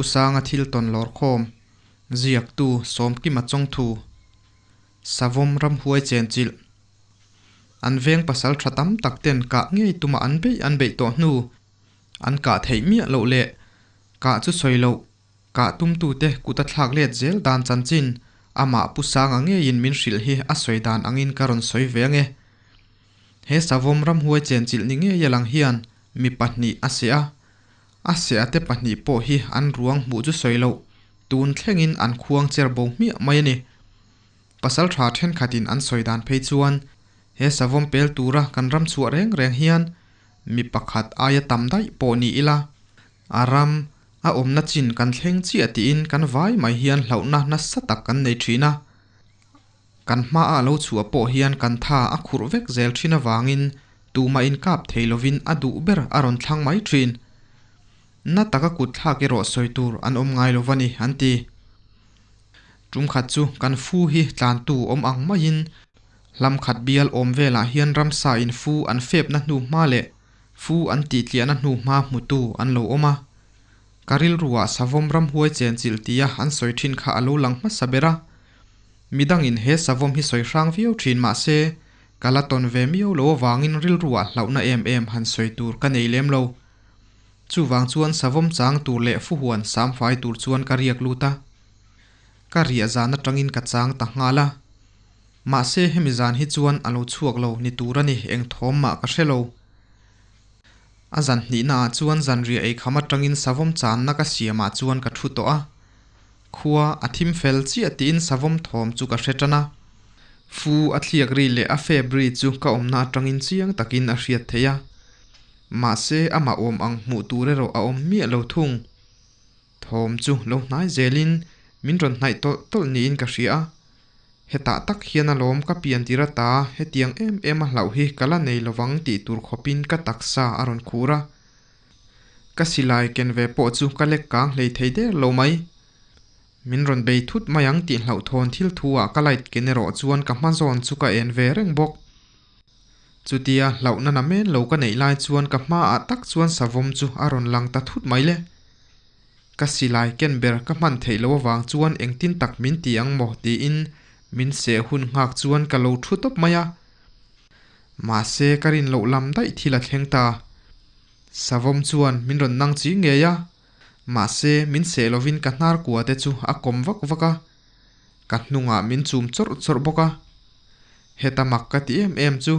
Pu Sanga thil tawn lawr khawm, ziaktu Sawmkima Chawngthu, Savawm ramhuai chenchilh, an veng pasal tha tam tak ten kah ngei tuma an beih an beih tawh hnu, an kah theih miah loh leh kah chu sawi loh, kah tumtute kut a thlak let zel dan chanchin amah Pu Sanga ngeiin min hrilh hi a sawi dan angin ka rawn sawi ve ange. He Savawm ramhuai chenchilh ni ngei alang hian mi pahnih a seh a, A seate pahnih pawh hi an ruang hmuh chu sawi loh, tun thlengin an khuang cher bo hmiah mai a ni. Pasal tha thenkhatin an sawi dan phei chuan he savawm pel tura kan ram chhuah reng reng hian mi pakhat aia tam daih pawh ni ila, a ram a awmna chin kan thleng chiah tiin kan vai mai hian hlauhna nasa tak kan nei thin a. Kan hmaah lo chhuah pawh hian kan tha a khurh vek zel thin avangin tumah inkap thei lovin a duh ber a rawn thlang mai thin. Na taka kut thlak erawh sawi tur an awm ngai lo va ni, an ti. Tum khat chu kan fu hi tlantu awm ang maiin hlam khat bial awm velah hian ramsa in fu an fepna hnu hma leh fu an tihtliahna hnu hma hmutu an lo awm a. Ka rilruah savawm ramhuai chenchilh tia an sawi thin kha a lo lang hmasa ber a. Midangin he savawm hi sawi hrang viau thin mah se, ka la tawn ve miau lo avangin rilruah hlauhna em em han sawi tur ka nei lem lo. Chuvang chuan savawm chang tur leh fuhuan samfai tur chuan ka riak lut a. Ka riah zan atangin ka chang ta nghal a. Mahse hemi zan hi chuan a lo chhuak lo ni tur a ni, eng thawm mah ka hre lo. A zan hnihnaah chuan zanriah eikham atangin savawm channa ka siamah chuan ka thu tawh a. Khua a thim fel chiah tiin savawm thawm chu ka hre tan a. Fu a thliak ri leh a fep ri chu ka awmna atangin chiang takin a hriat theih a. Mahse amah awm ang hmuh tur erawh a awm miah lo thung. Thawm chu lo hnai zelin min rawn hnaih tawlh tawlh niin ka hria a. Hetah tak hian alawm ka pian tir ata hetiang em em a hlauh hi ka la nei lovang tih tur khawpin ka taksa a rawn khur a. Ka silai ken ve pawh chu ka lek kang hlei thei der lo mai. Min rawn bei thut mai ang tih hlauhthawn thil thu ah ka light ken erawh chuan ka hma zawn chu ka en ve reng bawk. Chutia hlauhna na men lo ka neih lai chuan ka hma ah tak chuan savawm chu a rawn lang ta thut mai le. Ka silai ken ber ka hman theih loh avang chuan engtin tak min ti ang maw tiin min seh hun nghak chuan ka lo thu tawp mai a. Mahse ka rin loh lam daih thil a thleng ta. Savawm chuan min rawn nang chi ngei a, mahse min seh lovin ka hnar kua te chu a kawm vak vak a, ka hnungah min chum chawrh chawrh bawk a. Heta mak ka ti em em chu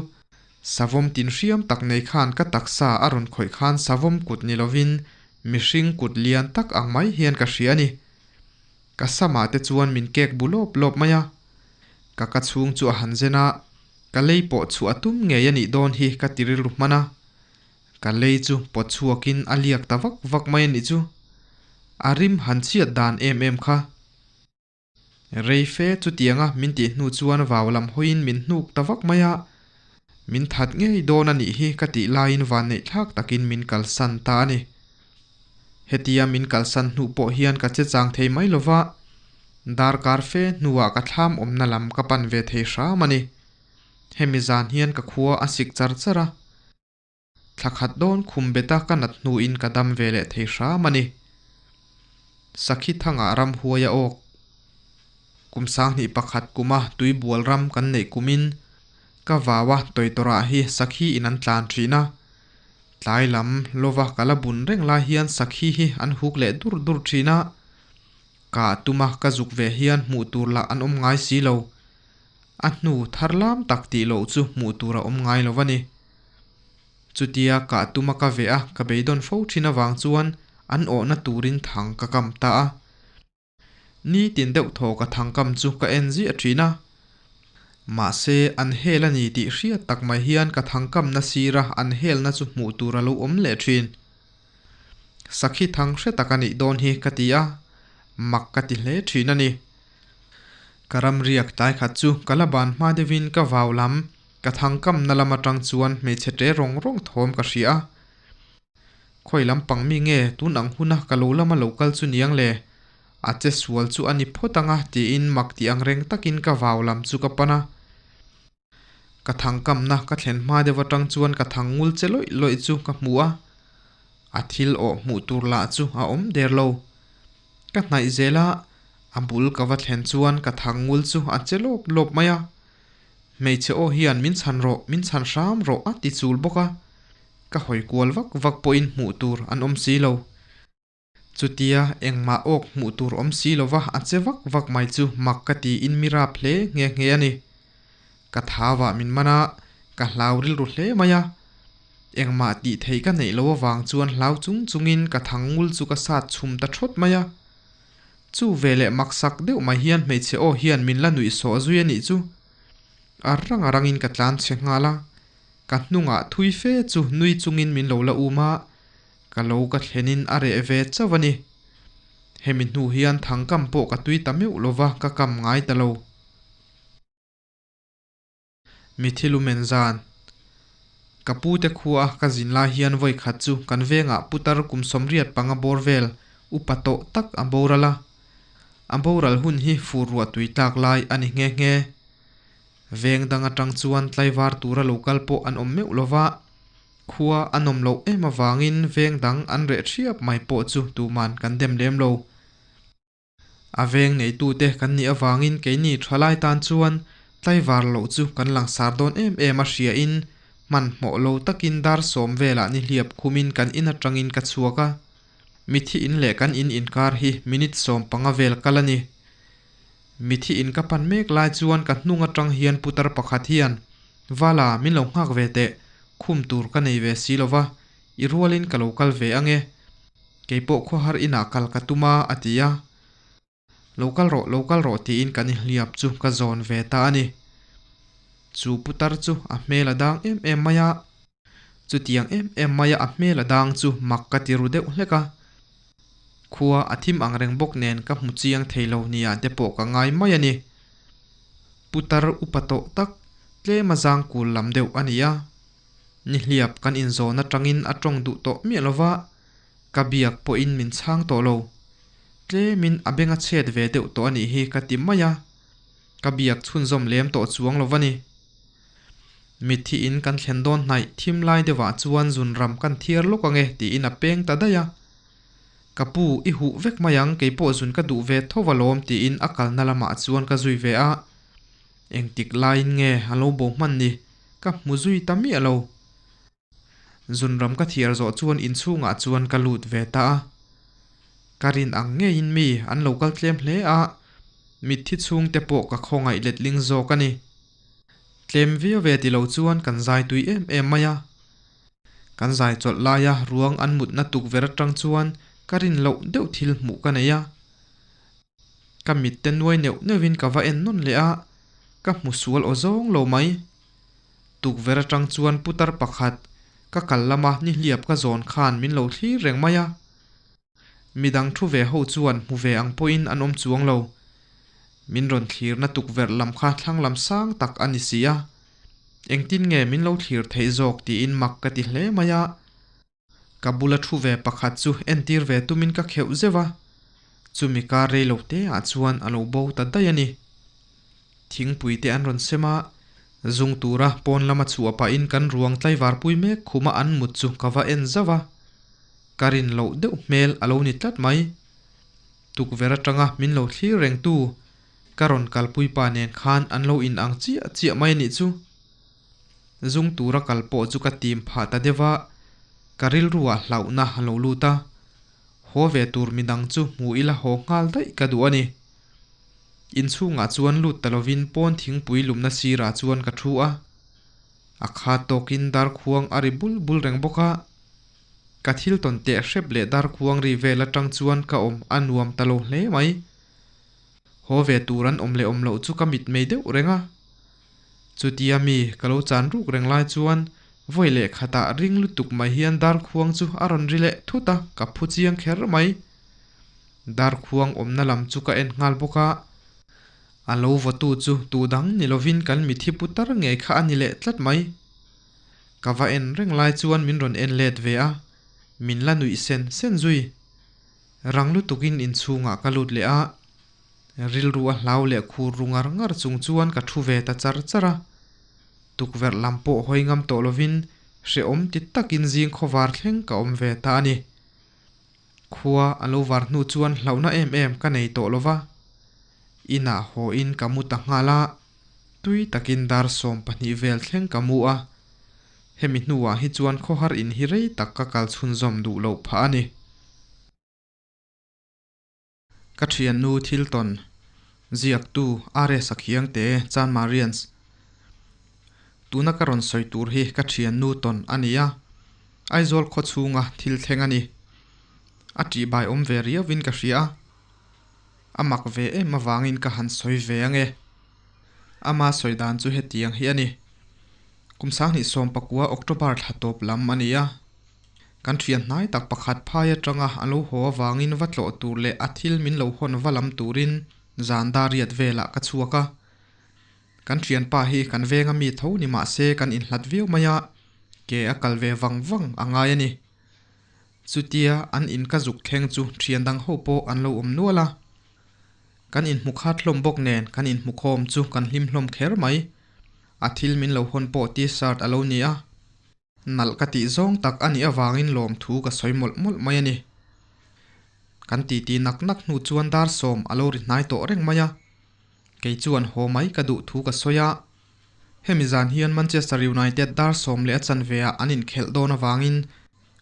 Savawm tin hriam tak nei khan ka taksa a rawn khawih khan savawm kut ni lovin mihring kut lian tak ang mai hian ka hria a ni. Ka samah te chuan min kek bu lawp lawp mai a. Ka ka chhung chu a han zen a, ka lei pawh chhuah a tum ngei a nih dawn hi ka ti rilru hman a. Ka lei chu pawt chhuakin a liak ta vak vak mai a nih chu. A rim han chhiat dan em em kha. Rei fe chutianga min tih hnu chuan vau lam hawiin min hnuk ta vak mai a. Min that ngei dawn a nih hi ka tih laiin vanneih thlak takin min kalsan ta a ni. Hetia min kalsan hnu pawh hian ka che chang thei mai lova, darkar fe hnuah ka thlam awmna lam ka pan ve thei hram a ni. Hemi zan hian ka khua a sik char char a. Thla khat dawn khum beta ka nat hnuin ka dam ve leh thei hram a ni. Sakhi thangah ram huai a awk. Kum sanghnih pakhat kuma tuibual ram kan neih kumin ka vau a tawitawrah hi sakhi in an tlan thin a. Tlai lam lova ka la bun reng lai hian sakhi hi an huk leh dur dur thin a. Ka tuma ka zuk ve hian hmuh tur lah an awm ngai si lo. A hnu thar lam tak tih loh chu hmuh tur a awm ngai lo a ni. Chutia kah tuma ka veh a, ka beidawn fo thin avang chuan an awhna turin thang ka kam ta a. Nitin deuh thaw ka thang kam chu ka en ziah thin a. Mahse, an hel a ni tih hriat tak mai hian ka thang kamna sira an helna chu hmuh tur a lo awm leh thin. Sakhi thang hre tak a nih dawn hi ka ti a, mak ka ti hle thin a ni. Ka ram riak tlai khat chu ka la ban hma deuhin ka vau lam ka thang kamna lam atang chuan hmeichhe ṭe rawng rawng thawm ka hria a. Khawi lampang mi nge tun ang huna ka lo lama lo kal chu niang le? A che sual chu a ni phawt ang a tiin mak tih ang reng takin ka vau lam chu ka pan a. Ka thang kamna ka thlen hma deuh atang chuan ka thang ngul che lawih lawih chu ka hmu a. A thil awh hmuh tur lah chu a awm der lo. Ka hnaih zel a, a bul ka va thlen chuan ka thang ngul chu a che lawp lawp mai a. Hmeichhe aw hian min chhan rawh, min chhan hram rawh a ti chul bawk a. Ka hawi kual vak vak pawhin hmuh tur an awm si lo. Chutia engmah awk hmuh tur awm si lova a che vak vak mai chu mak ka tiin mi rap hle nghe nghe a ni. Ka thauah min man a, ka hlau rilru hle mai a. Engmah tih theih ka neih loh avang chuan hlau chung chungin ka thang ngul chu ka sat chhum ta thawt mai a. Chu veleh maksak deuh mai hian hmeichhe aw hian min la nuih sawh zui a nih chu. A rang a rangin ka tlan chhe nghal a, ka hnungah thui fe chu nui chungin min lo la um a, ka lo ka thlenin a reh ve chauh a ni. Hemi hnu hian thangkam pawh ka tui ta meuh lova ka kam ngai ta lo. Mithi lumen zan. Ka pu te khua ka zin lai hian vawi khat chu kan vengah putar kum 85 bawr vel upa tawh tak a boral a. A boral hun hi fur ruah tui tlak lai a ni nghe nghe. Veng dang atang chuan tlaivar tura lo kal pawh an awm meuh lova, khua a nawm loh em avangin veng dang an reh thiap mai pawh chu tuman kan dem lem lo. A veng neitute kan nih avangin keini thalai tan chuan tlaivar loh chu kan langsar dawn em em a hriain hmanhmawh lo takin dar 10 velah nihliap khumin kan in atangin ka chhuak a. Mithi in leh kan in inkar hi minute 15 vel kal a ni. Mithi in ka pan mek lai chuan ka hnung atang hian putar pakhat hian Vala min lo nghak ve teh, khum tur ka nei ve si lova, i rualin ka lo kal ve ange. Keipawh khawhar inah kal ka tum a a ti a. Lo kal rawh, lo kal rawh tiin kan inhliap chu ka zawn ve ta a ni. Chu putar chu a hmel a dang em em mai a. Chutiang em em maia a hmel a dang chu mak ka ti ru deuh hlek a. Khua a thim ang reng bawk nen ka hmu chiang thei lo nia te pawh ka ngai mai a ni. Putar upa tawh tak tlem a zang kul lam deuh a ni a. Nihliap kan inzawn atangin a tawng duh tawh miah lova, ka biak pawhin min chhang tawh lo. Tlemin a beng a chhet ve deuh tawh a nih hi ka ti mai a. Ka biak chhunzawm lem tawh chuang lo va ni. Mitthi in kan thlen dawn hnaih thim lai deuhah chuan zun ram kan thiar lawk ange tiin a peng ta daih a. Ka pu i huh vek mai ang keipawh zun ka duh ve tho alawm tiin a kalna lamah chuan ka zui ve a. Engtik laiin nge a lo bo hman ni ka hmu zui ta miah lo. Zun ram ka thiar zawh chuan inchhungah chuan ka lut ve ta a. Ka rin ang ngeiin mi an lo kal tlem hle a, mitthi chhungte pawh ka khawngaih letling zawk a ni. Tlem viau ve ti lo chuan kan zai tui em em mai a. Kan zai chawlh laia ruang an mutna tukverh atang chuan ka rin loh deuh thil hmuh ka nei a. Ka mitte nuai neuh neuhin ka va en nawn leh a, ka hmu sual aw zawng lo mai. Tukverh atang chuan putar pakhat ka kal lama nihliap ka zawn khan min lo thlir reng mai a. Midang thu ve ho chuan hmu ve ang pawhin an awm chuang lo. Min rawn thlirna tukverh lam kha thlang lam sang tak a ni si a. Engtin nge min lo thlir theih zawk tiin mak ka ti hle mai a. Ka bula thu ve pakhat chu entir ve tumin ka kheuh zeuh a. Chumi kar rei lo te ah chuan a lo bo ta daih a ni. Thingpui te an rawn sem a, zung tura pawn lama chhuah pahin kan ruang tlaivar pui mek khuma an mut chu ka va en zauh a. Ka rin loh deuh hmel a lo ni tlat mai. Tukverh atanga min lo thlir rengtu ka rawn kalpui pa nen khan an lo in ang chiah chiah mai a nih chu. Zung tura kal pawh chu ka tim phah ta deuh a, ka rilruah hlauhna a lo lut a. Haw ve tur midang chu hmu ila haw nghal daih ka duh a ni. Inchhungah chuan lut ta lovin pawn thingpui lumna sirah chuan ka thu a. A khat tawkin darkhuang a ri bul bul reng bawk a. Ka thil tawn teh hrep leh darkhuang ri vel atang chuan ka awm a nuam ta lo hle mai. Haw ve tur an awm leh awm loh chu ka mit mei deuh reng a. Chutia mi ka lo chan ruk reng lai chuan vawi leh khatah ring lutuk mai hian darkhuang chu a rawn ri leh thut a, ka phu chiang kher mai. Darkhuang awmna lam chu ka en nghal bawk a. A lo vawtu chu tu dang ni lovin kan mithi putar ngei kha a ni leh tlat mai. Ka va en reng lai chuan min rawn en let ve a, min la nuih sen sen zui. Rang lutukin inchhungah ka lut leh a, rilru a hlau leh khur ru ngar ngar chung chuan ka thu ve ta char char a. Tukverh lam pawh hawi ngam tawh lovin hrehawm ti takin zing khawvar thleng ka awm ve ta a ni. Khua a lo var hnu chuan hlauhna em em ka nei tawh lova, inah haw in ka mu ta nghal a, tui takin dar 12 vel thleng ka mu a, hemi hnuah hi chuan khawhar in hi rei tak ka kal chhunzawm duh loh phah a ni. Ka thiannu thil tawn ziaktu RS a khiangte Chan Marians. Tuna ka rawn sawi tur hi ka thiannu tawn a ni a, Aizawl khaw chhunga thil thleng a ni. A tihbai awm ve riauin ka hria a, a mak ve em avangin ka han sawi ve ange. Ama sawi dan chu hetiang hi a ni. Kum 2019 October thla tawp lam a ni a. Kan thian hnai tak pakhat phai atanga a lo haw avangin va tlawh tur leh a thil min lo hawn va lam turin zan dar riat velah ka chhuak a. Kan thianpa hi kan venga mi tho ni mah se kan inhlat viau mai a, ke a kal ve vang vang a ngai a ni. Chutia an in ka zuk thleng chu thian dang ho pawh an lo awm nual a. Kan inhmu khat hlawm bawk nen kan inhmu khawm chu kan hlim hlawm kher mai. A thil min lo hawn pawh t-shirt a lo ni a. Nalh ka tih zawng tak a nih avangin lawmthu ka sawi mawlh mawlh mai a ni. Kan titi nak nak hnu chuan dar sawm a lo ri hnai tawh reng mai a. Kei chuan haw mai ka duh thu ka sawi a. Hemi zan hian Manchester United dar sawm leh a chanve ah an inkhelh dawn avangin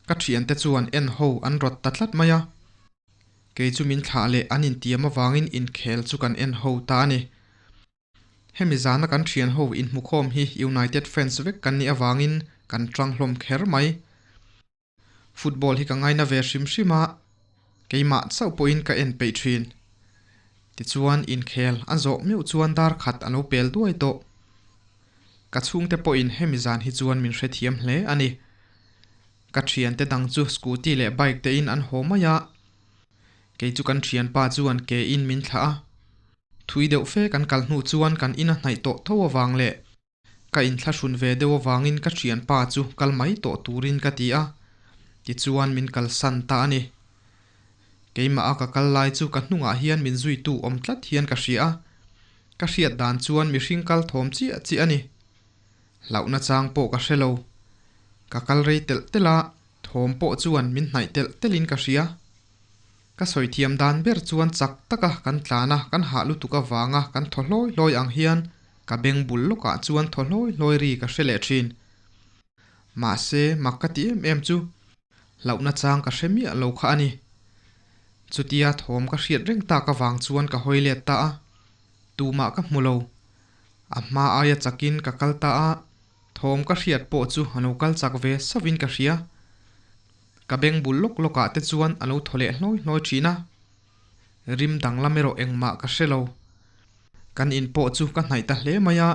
ka thiante chuan en ho an rawt ta tlat mai a. Kei chu min thlah leh an intiam avangin inkhel chu kan en ho ta a ni. Hemi zana kan thian ho inhmukhawm hi United fans vek kan nih avangin kan tang hlawm kher mai. Football hi ka ngaina ve hrim hrim a, keimah chauh pawhin ka en peih thin. Tichuan inkhel a zawh meuh chuan dar khat a lo pel duai tawh. Ka chhungte pawhin hemi zan hi chuan min hrethiam hle a ni. Ka thiante dang chu scooty leh bike te in an haw mai a, kei chu kan thianpa chuan ke in min thlah a. Thui deuh fe kan kal hnu chuan kan in a hnaih tawh tho avang leh ka inthlahrun ve deuh avangin ka thianpa chu kal mai tawh turin ka ti a, tichuan min kalsan ta a ni. Keimah a ka kal lai chu ka hnungah hian min zuitu awm tlat hian ka hria a, ka hriat dan chuan mihring kal thawm chiah chiah a ni. Hlauhna chang pawh ka hre lo. Ka kal rei telh telh a, thawm pawh chuan min hnaih telh telhin ka hria. Ka sawi thiam dan ber chuan chak taka kan tlan a, kan hah lutuk avanga kan thaw hlawi hlawi ang hian ka beng bul lawkah chuan thaw hlawi hlawi ri ka hre leh thin. Mahse, mak ka ti em em chu hlauhna chang ka hre miah lo kha a ni. Chutia thawm ka hriat reng tak avang chuan ka hawi let ta a, tumah ka hmu lo. A hma aia chakin ka kal ta a, thawm ka hriat pawh chu a lo kal chak ve sauhin ka hria. Ka beng bul lawk lawkah te chuan a lo thaw leh hlawi hlawi thin a, rim danglam erawh engmah ka hre lo. Kan in pawh chu ka hnaih ta hle mai a,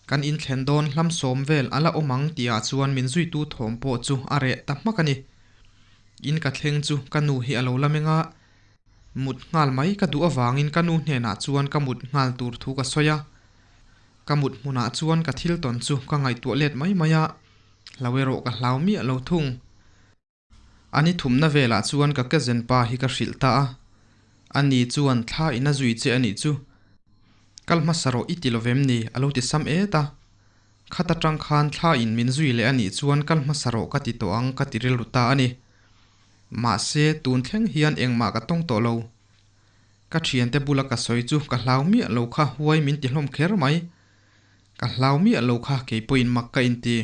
kan in thlen dawn hlam sawm vel a la awm ang tihah chuan min zuitu thawm pawh chu a reh ta hmak a ni. In ka thleng chu ka nu hi a lo la meng a, mut nghal mai ka duh avangin ka nu hnenah chuan ka mut nghal tur thu ka sawi a. Ka mut hmunah chuan ka thil tawn chu ka ngaihtuah let mai mai a, hlau erawh ka hlau miah lo thung. A ni thumna velah chuan ka cousin pa hi ka hrilh ta a, ani chuan thla in a zui che a nih chu. Kal hmasa rawh i ti lo vem ni a lo ti sam et a. Khat atang khan thla in min zui leh a nih chuan kal hmasa rawh ka ti tawh ang ka ti rilru ta a ni. Mahse tun thleng hian engmah ka tawng tawh lo. Ka thiante bula ka sawi chu ka hlau miah lo kha huai min ti hlawm kher mai. Ka hlau miah lo kha keipawhin mak ka inti.